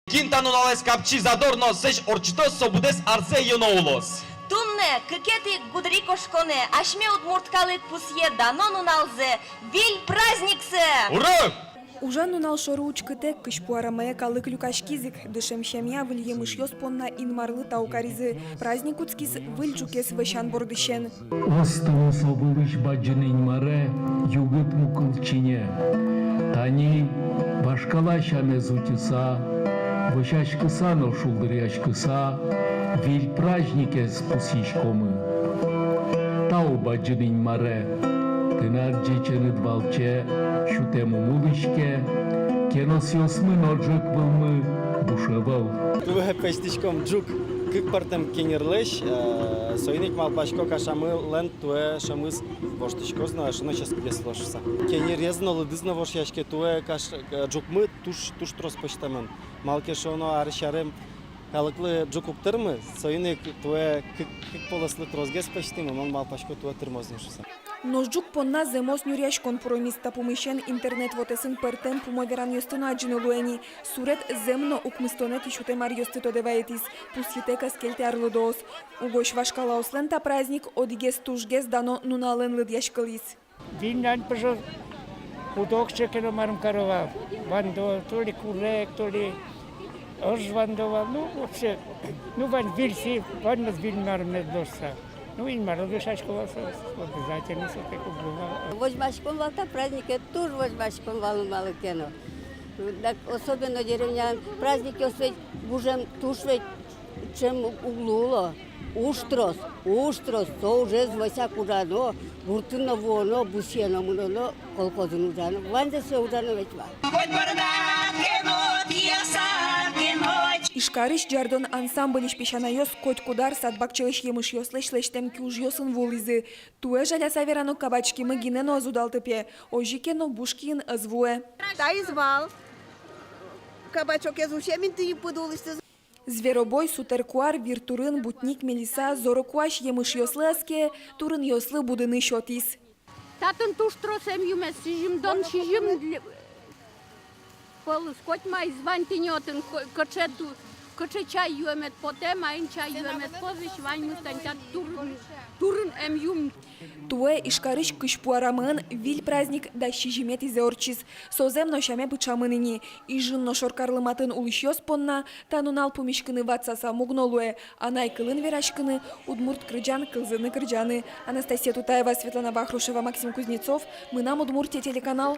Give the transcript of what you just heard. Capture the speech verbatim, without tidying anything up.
Кин та нуналэз капчи задор но сэзь ортчытоз, со быдэс арзэ ёно улоз. Туннэ, кыкетӥ гудырикошконэ, асьме удмурт калык пусъе дано нуналзэ, виль праздниксэ! Ура! Ужан нунал шоры учкытэк, кызьпу арамае калык люкаськиз ик, дышем сямъя выль емышъёс понна Инмарлы тау каризы. Праздник кутскиз выль ӝукез вӧсян бордысен. Осто со вылысь Бадӟым Инмаре, югыт мукылчине. Тани вашкала сямез утьыса, вӧсяськыса но шулдыръяськыса, виль праздникез пусйиськомы. Тау, Бадӟым Инмаре, тынад ӟеченыд валче сютэм ум улӥське, кеносъёсмы но ӝӧк вылмы буш ӧвӧл. Туэ пӧзьтӥськом ӝук кык пӧртэм кенерлэсь, э, соин ик малпасько, кашамылэн туэ шӧмыз воштӥськоз но, эшшо но ческытгес луоз шуыса. Кенерез но, лыдыз но вошъяське, туэ каш-, э, ӝукмы туж, туж трос пӧзьтэмын. Малы ке шуоно, арысь арем калыклы ӝук уг тырмы, соин ик туэ кык, кык полослы тросгес пӧзьтӥмы, мон малпасько, туэ тырмоз ни шуыса. Нош ӝук понна зэмос нюръяськон пуромиз. Та пумысен интернет вотэсын пӧртэм пумо веранъёсты но адӟыны луэ ни. Сурет зэм но укмыстонэтӥ сютэм аръёсты тодэ вайытӥз, пусйытэк ӧз кельтэ арлыдоос. Угось вашкалаослэн та праздник одӥгез тужгес дано нуналэн лыдъяськылӥз. Виннан пыжо, куд-ог чекено марым каро вал. Вандо, то ли курег, то ли ӧж вандо вал. Ну, вообще, ну, вань вильси, ваньмыз виль марым мед луоз шуса. Ну, Инмарлы дышасько вал со, обязательно со пек уг лу вал. Возьмаськом вал та праздникез, туж возьмаськом вал, малы ке но. Так, особенно деревняын праздникъёс ведь гужем туж ведь, чем уг луыло. Уж трос, уж трос, со ужез вӧсяк ужано, гуртын но вуоно, бусыен но мыноно, колхозын ужано, ваньзэ сое ужано ведь вал. Коть бӧрдад ке но, тӥясад ке но. Ижкарысь «Ӟардон» ансамбльысь песянайёс котькуд ар сад-бакчалэсь емышъёслэсь лэсьтэм киужъёсын вуылӥзы. Туэ, жаляса верано, кабачкимы гинэ но ӧз удалты, пе. Озьы ке но, буш киын ӧз вуэ. Таиз вал. Кабачокез усем интыын пыд улысьтыз. Зверобой, сутеркуар, виртурын, бутник, мелиса, зорокуась емышъёслы ӧз ке, турынъёслы будыны сётӥз. Татын туж трос эмъюмез, сизьымдон сизьым ль-, пӧлысь, коть маиз вань тӥни отын, ко-, кыӵе ту-, кыӵе чай юэмед потэ, маин чай юэмед потэ, ваньмыз тани та турын, турын эмъюм. Туэ Ижкарысь кызьпу арамаын виль праздник дас сизьыметӥзэ ортчиз. Со зэм но сяме пыӵамын ини. Ижын но шоркарлы матын улӥсьёс понна та нунал пумиськыны ватсаса муг но луэ, анай кылын вераськыны, удмурт кырӟан кылзыны-кырӟаны. Анастасия Тутаева, Светлана Вахрушева, Максим Кузнецов, «Мынам Удмуртие» телеканал.